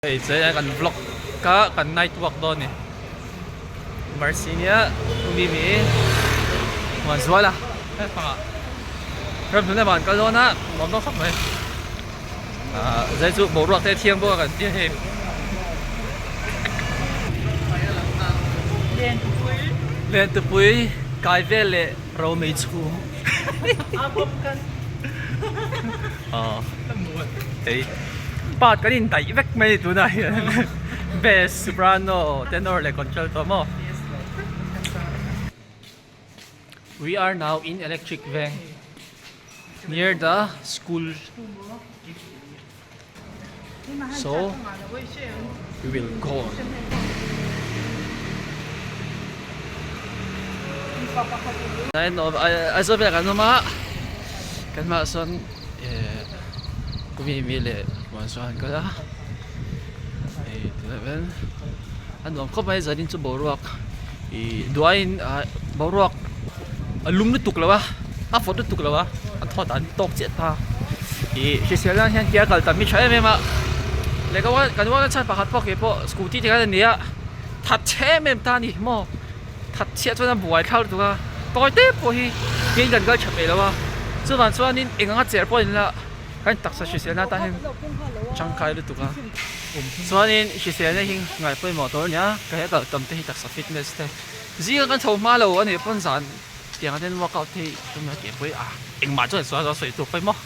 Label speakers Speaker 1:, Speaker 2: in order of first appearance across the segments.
Speaker 1: Hei chei a kan vlog ka kan night walk dawn ni Marsinia Mimi Muanzuala he pangah ramhlun lamah an kal dawn a nuam dawn khawp mai ah zai chu boruak te a thiang bawk a kan tia hei Lentupui kai vel leh romei chhum Aw hei part kan in daih vek mai tunah hian bass soprano tenor leh contralto maw we are now in electric veng near the school so we will go Aizawl velah kan awm a kan hmaah sawn eh Kumimi leh Muansuan an kal a hei tunah hian a nuam khawp mai zanin chu boruak ih duaiin ah boruak a lum lutuk lo a a vawt lutuk lo a a thawt an tawk chiah ta ih hrisel nan hian tia kal tam hi tha em em a leh ka kan uana chhan pakhat pawh kei pawh scooty te khan a ni a that chhe em em ta a ni maw that chhiah chuan a buai thlak lutuk a tawi te pawh hi kei kan kal tha peih lo a chuvang chuanin eng anga cher pawh inla kan taksa hrisel na tan hian tangkai lutuk a chuanin hriselna hi ngaih pawimawh tur a ni a ka he kal tam te hi taksa fitness te zinga kan chho hma lo a nih pawn zan tiang ah ten workout te hi tum ila tih pawh hi a engmah chuan sual a sawi tur pawimawh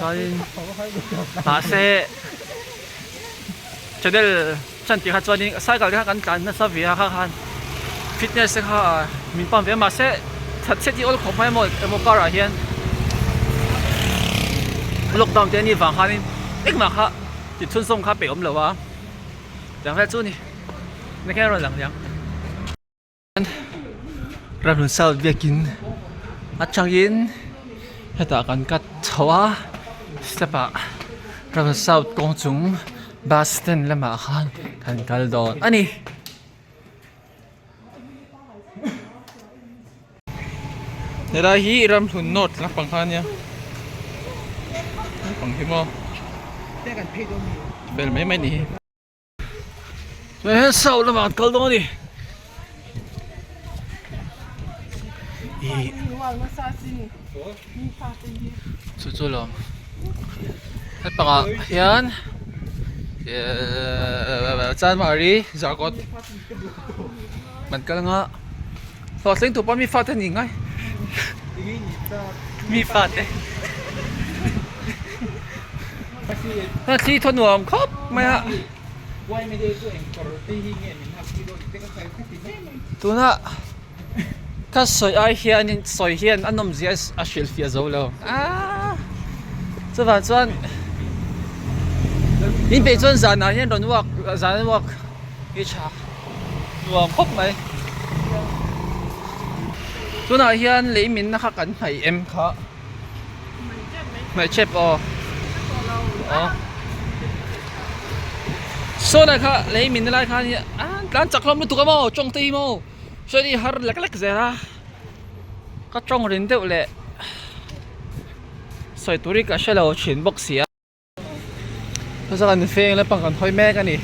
Speaker 1: chuanin mahse channel chan tih kha chuanin cycle te kha kan tlan nasa ve a kha khan fitness te kha min pump ve a mahse that chhiat hi awl khawp mai maw emaw car ah hian lockdown te anih vang khanin engmah kha ti chhunzawm kha peih awm lo a tiang vel chu a ni tikhian a rawn lang liang. Ramhlun South biakin atangin hetah kan cut chho a step ah Ramhlun South kawng chung bus stand lamah khan kan kal dawn a ni. Helai hi Ramhlun North lampang kha ania lampang hi maw fel mai mai a ni hi. He sau lamah an kal dawn a ni. Chu chu lawm he pangah hian Chanmari Zarkawt an kal anga hlawhtling tur pawh mi fate an ni ngai mi fate thli thaw nuam khawp mai a. Tuna ka sawi ai hianin sawi hian a nawmzia a hrilhfiah zo lo aaa chuvang chuan in peih chuan zanah hian rawn walk zan walk hi tha nuam khawp mai tunah hian lei minna kha kan hnaih em kha. Hmeichhe aw aw saw lai kha lei min lai khan hi a tlan chak hlawm lutuk a maw tawng te hi maw sawi hi har lek lek zel a ka tawng rin deuh leh sawi tur hi ka hre lo thin bawk si a. Hmasa kan feng lampang kan hawi mek a ni.